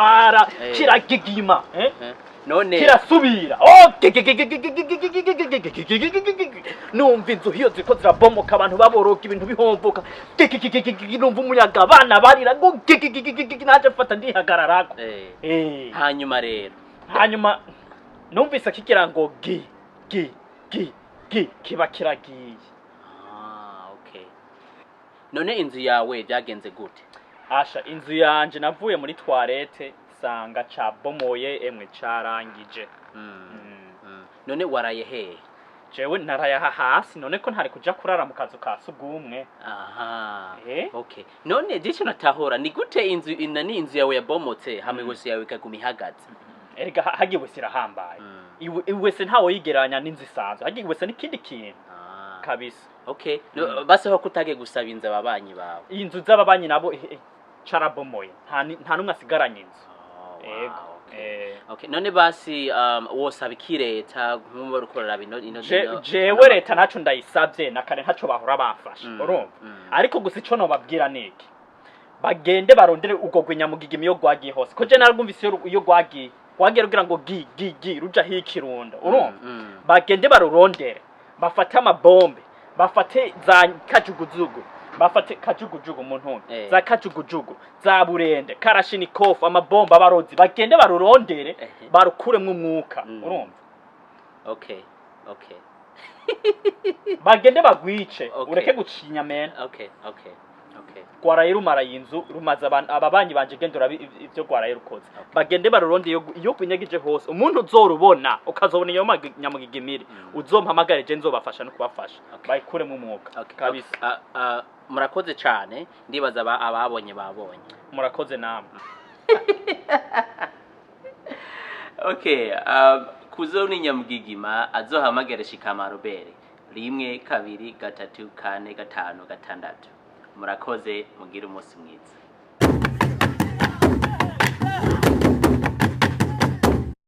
Kirashwara, kiragigima, eh? None Kirasubira. Oh, numva inzu hiyo ziriko zirabomoka, abantu baboroga, ibintu bihomboka. Numva umuyaga, abana barira ngo naje mfata ndihagararako. Hanyuma rero? Hanyuma numvise kigira ngo gi gi gi gi, kiba kiragiye. Ah, okay. None inzu yawe byagenze gute? Asha, inzu yanje navuye muri toilette sanga cabomoye, emwe, carangije. None waraye hehe? Jewe narayaha hasi, none ko ntari kuja kurara mu kazu ka sugumwe. Aha. Eh? Okay, none jico natahora ni gute inzu inani, inzu yawe yabomotse hamwe wese yawe ikaguma ihagaze? Erega hagiye wese irahambaye. Iwese ntawe yigereranya n'inzu isanzwe, hagiye wese n'ikindi kintu kabisa. Okay. No, basi aho kutage gusaba inzu ababanyi bawe? Inzu z'ababanyi nabo carabomoye, nta n'umwe asigaranye inzu. Oh, wow, Ego. okay. Eh. Okay, none basi wosaba iki leta nk'ubu uriko uraraba ino Jewe leta ntaco ndayisavye, na kare ntaco bahora bamfasha. Urumva? Ariko gusa ico nobabwira niki: bagende barondere urwo rw'inyamugigima iyo rwagiye hose, ko je narwumvise iyo rwagiye rugira ngo gi gi gi, ruja hikirundo, urumva? Bagende barurondere, bafate amabombe, bafate za kajugujugu, bafate kajugujugu mu ntumbi, za kajugujugu, za burende, karashinikofu, amabombe, abarozi, bagende barurondere, barukuremwo umwuka. Urumva? Okay. Bagende bagwice. Okay. Ureke gucinya mena. Okay. Rwaraye rumaraye inzu, rumaze abantu, ababanyi banje, genda urabe ivyo rwaraye rukoze. Bagende baruronde iyo rwinyegije hose. Umuntu uzorubona, ukazobona iyo nyamugigimiri, uzompamagare, je nzobafasha no kubafasha bayikuremwo umwuka. Okay. Kabisa. Okay. Murakoze cane, ndibaza ababonye babonye. Murakoze namwe. Okay, kuzona inyamugigima azohamagare Shikama Robert 1 2 3 4 5 6. Murakoze, mugire umunsi mwiza.